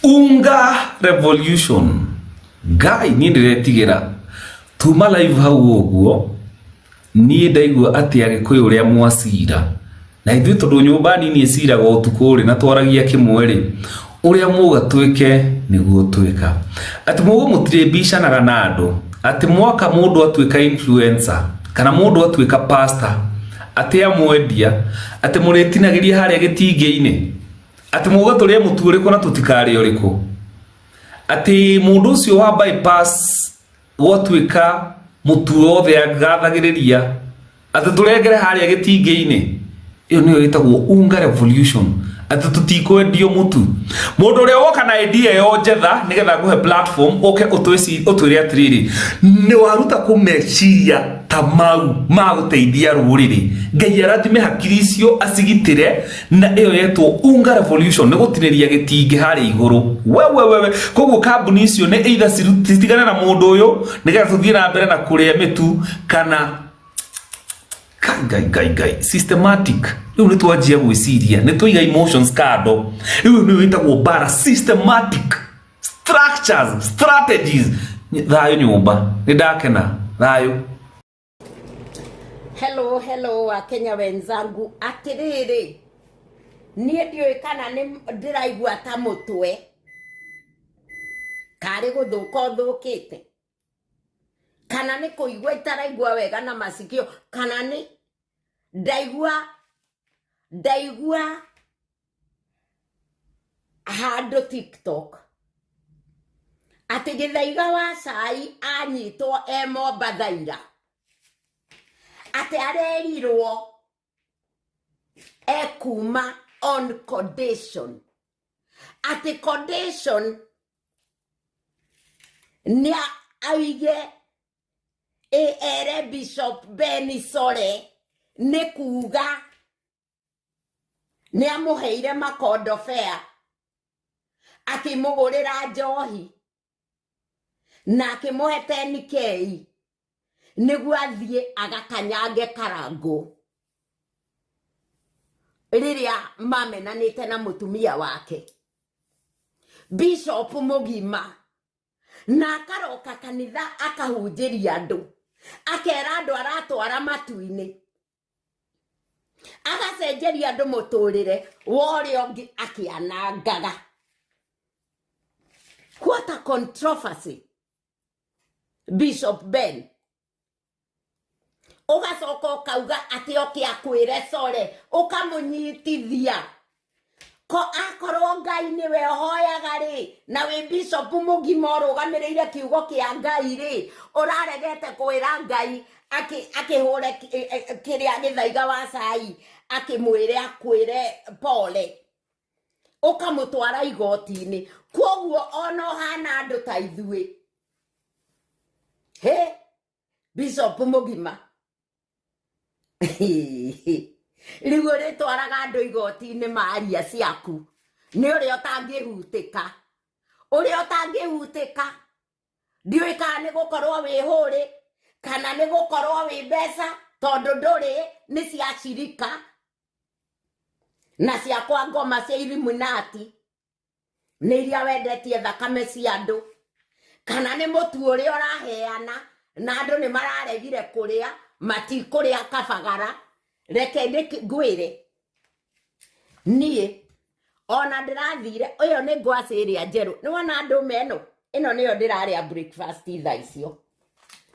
Unga revolution. Ngai niĩ ndĩretigĩra. Tuma live hau ũguo niĩ ndaigua atĩ Agĩkũyũ ũrĩa mwacira na ithuĩ tondũ nyũmba nini ĩciraga ũtukũ rĩ na twaragia kĩmwe rĩ ũrĩa muga twĩke nĩguo twĩka. Atĩ muga mũtirĩmbicanaga na andũ atĩ mwaka mũndũ atuĩka influencer kana mũndũ atuĩka pastor atĩ amwendia atĩ mũrĩtinagĩria harĩa gĩtingĩ-inĩ atĩ muga tũrĩe mũtu ũrĩkũ na tũtikarĩe ũrĩkũ atĩ mũndũ ũcio wa bypass gwatuĩka mũtu wothe agathagĩrĩria atĩ tũrengere harĩa gĩtingĩ-inĩ ĩyo nĩyo ĩtagwo unga revolution atĩ tũtikwendio mũtu mũndũ ũrĩa woka na idea ĩyo njetha nĩgetha ngũhe platform ũke ũtwĩre atĩrĩrĩ nĩ waruta kũ meciria ta mau ma gũteithia rũrĩrĩ. Ngai arathime hakiri icio acigitĩre na ĩyo yetwo unga revolution nĩ gũtinĩria gĩtingĩ harĩa igũrũ wewewewe. Koguo kambuni icio nĩ either citigane na mũndũ ũyũ nĩgetha tũthiĩ na mbere na kũrĩa mĩtu kana Ngai ngai ngai ngai systematic. Rĩu nĩ twanjia gwĩciria, nĩ twaiga emotions kando. Rĩu nĩyo ĩtagwo mbara systematic structures, strategies. Thayũ nyũmba, nĩ ndakena thayũ. Hello, hello Wakenya wenzangu, atĩrĩrĩ, niĩ ndiũĩ kana nĩ ndĩraigua ta mũtwe karĩ gũthũka ũthũkĩte, kana nĩ kũigua itaraigua wega na masikio, kana nĩ ndaigua ndaigua handũ TikTok atĩ Gĩthaiga wa cai anyitwo e Mombatha ira, atĩ arerirwo ekuma on condition, atĩ condition nĩ aige ĩ ere Bishop Ben Sore nĩ kuga nĩ amũheire makondobea akĩmũgũrĩra njohi na akĩmũhe 10K nĩguo athiĩ agakanyange karangũ rĩrĩa mamenanĩte na mũtumia wake. Bishop mũgima na akaroka kanitha akahunjĩria andũ, akera andũ aratwara matu-inĩ, agacenjeria andũ mũtũrĩre wa ũrĩa ũngĩ akĩanangaga. What a controversy, Bishop Ben. Ũgacoka ũkauga atĩ oke akwĩre sore, ũkamũnyitithia. Ko akorwo Ngai nĩwe ũhoyaga rĩ, na wĩ bishop mũgima ũrũgamĩrĩire kiugo kĩa Ngai rĩ, ũraregete kwĩra Ngai akĩhũre kĩrĩa Gĩthaiga wa cai akĩmwĩre akwĩre pole, ũkamũtwara igoti-inĩ. Kwoguo ona ũhana andũ ta ithuĩ, he bishop mũgima rĩu ũrĩtwaraga andũ igoti-inĩ maria ciaku nĩ ũrĩa ũtangĩhutĩka, ũrĩa ũtangĩhutĩka. Ndiũĩ kana nĩ gũkorwo wĩ hũrĩ kana nĩ gũkorwo wĩ mbeca, tondũ ndũrĩ nĩ cia cirika na cia kwa ngoma cia Illuminati, nĩ iria wendetie thakame cia andũ, kana nĩ mũtu ũrĩa ũraheana na andũ nĩ mararegire kũrĩa, matikũrĩa kabagara. Reke ngwĩre niĩ ona ndĩrathire, ĩyo nĩ ngwacĩ ĩrĩa njerũ, nĩ wona ndũma ĩno, ĩno nĩyo ndĩrarĩa breakfast thaa icio,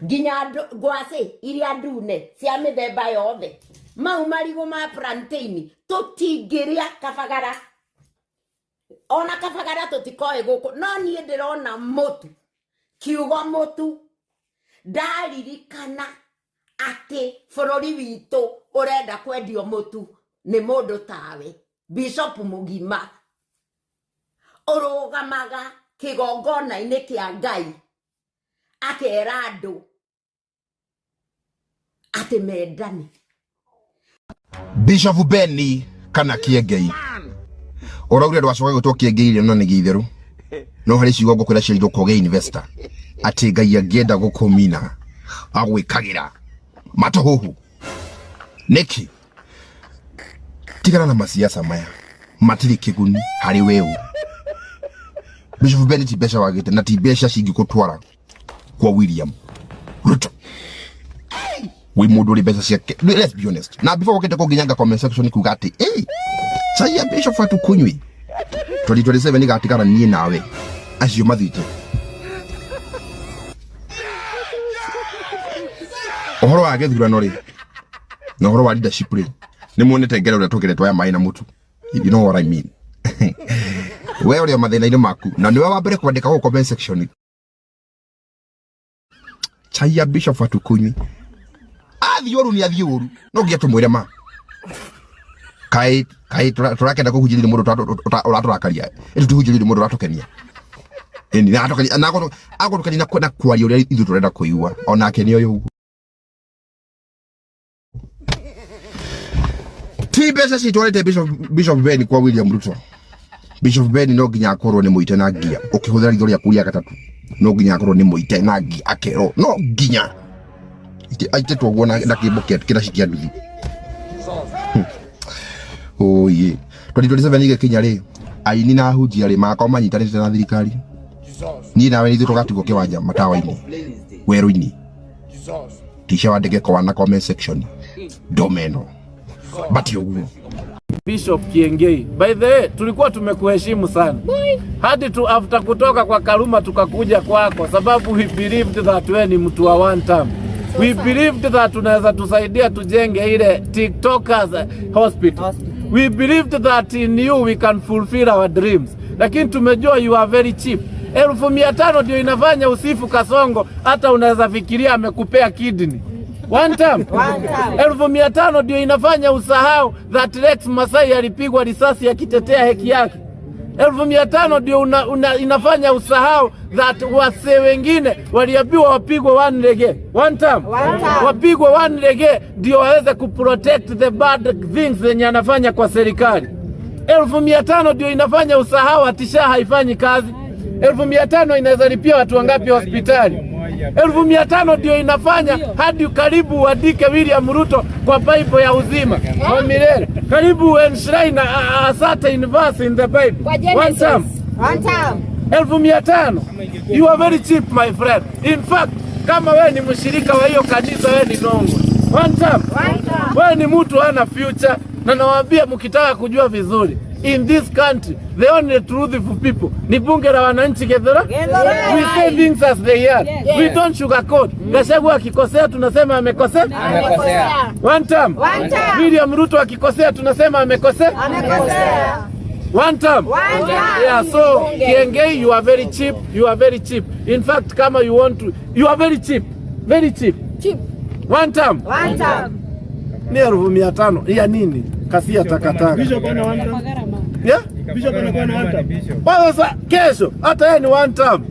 nginya ngwacĩ iria ndune cia mĩthemba yothe, mau marigũ ma plantain tũtingĩrĩa kabagara, ona kabagara tũtikoĩ gũkũ. No niĩ ndĩrona mũtu, kiugo mũtu, ndaririkana atĩ bũrũri witũ ũrenda kwendio mũtu nĩ mũndũ tawe, bishop mũgima ũrũgamaga kĩgongona-inĩ kĩa Ngai akera andũ atĩ mendane. Bishop Benny kana Kĩengei ũraugire ndwacoka gwĩtwo Kĩengei rĩ, no nĩ gĩitherũ no harĩ ciugo ngũkwĩra ciarirwo kũgĩa investor atĩ Ngai angĩenda gũkũmina agwĩkagĩra matũhũhũ nĩkĩ. Tigana na masiasa maya matirĩ kĩguni harĩ weũ. Bishop Ben ti mbeca wagĩte na ti mbeca cingĩgũtwara kwa William Ruto. Wĩ mũndũ ũrĩ mbeca ciake, let's be honest. Na before ũkĩte kũnginyanga comment section kuga atĩ hey, chai ya Bishop atukunywi 2027 igatigara niĩ nawe acio mathiĩte. Ũhoro wa gĩthurano rĩ na ũhoro wa leadership rĩ, nĩ muonete ngero ũrĩa tũgeretwo ya maĩ na mũtu, you know what I mean. We ũrĩ o mathĩna-inĩ maku na nĩwe wa mbere kwandĩka gũkũ comment section, chai ya Bishop atukunywi. Athiĩ ũru nĩ athiĩ ũru, no nginya tũmwĩre ma kai kai tũrakenda kũhunjĩria mũndũ ũratũrakaria, ĩndĩ tũhunjĩrie mũndũ ũratũkenia. Ĩni na atũkenia na agũtũkenia na kwaria ũrĩa ithuĩ tũrenda kũigua, onake nĩ oĩ ũguo. Ti mbeca citwarĩte Bishop Ben kwa William Ruto. Bishop Ben no nginya akorwo nĩ mũite na ngia, ũkĩhũthĩra ritho rĩaku rĩa gatatũ no nginya akorwo nĩ mũite na ngia, akerwo no nginya aitĩtwo ũguo na kĩmbo kĩraci kĩa nduthi. Oye, 2027 igĩkinya rĩ, aini na ahunjia rĩ magakorwo manyitanĩte na thirikari. Niĩ nawe nĩ ithuĩ tũgatigwo kĩwanja matawa-inĩ werũ-inĩ. Tisha wandĩke kwa na comment section domeno but ũguo. Bishop Kiengei. By the way, tulikuwa tumekuheshimu sana hadi tu after kutoka kwa Karuma tukakuja kwako, sababu we believed that we ni mtu wa one term. We believed that unaweza tusaidia tujenge ile TikTokers hospital. We believed that in you we can fulfill our dreams, lakini tumejua you are very cheap. 500,000 ndio inafanya usifu Kasongo, hata unaweza fikiria amekupea kidney. One time. 500,000 ndio inafanya usahau that Rex Masai alipigwa risasi akitetea haki yake. 500,000 ndio inafanya usahau that wasee wengine waliambiwa wapigwe one rege one time, wapigwe one rege ndio waweze kuprotect the bad things zenye anafanya kwa serikali. 500,000 ndio inafanya usahau ati SHA haifanyi kazi. 500,000 inaweza lipia watu wangapi hospitali? 500,000 ndio inafanya hadi karibu uandike William Ruto kwa Bible ya uzima wa milele, karibu enshrine a certain verse in the Bible. One time. One time. 500,000. You are very cheap, my friend. In fact, kama we ni mshirika wa hiyo kanisa, we ni nongo. One time. We ni mtu hana future, na nawaambia mkitaka kujua vizuri, in this country the only truthful people ni bunge la wananchi Githura. We say things as they are. We don't sugarcoat. Gachagua akikosea tunasema amekosea. Amekosea. One time. One time. William Ruto akikosea tunasema amekosea. Amekosea. One time. One time. Yeah, so Kiengei, you are very cheap. You are very cheap. In fact, kama you want to, you are very cheap. Very cheap. Cheap. One time. One time. Ni 500,000 ya nini? Kasia takataka. Bishop ana one term. Yeah? Bishop anakuwa na one term. Sasa kesho hata yeye ni one term.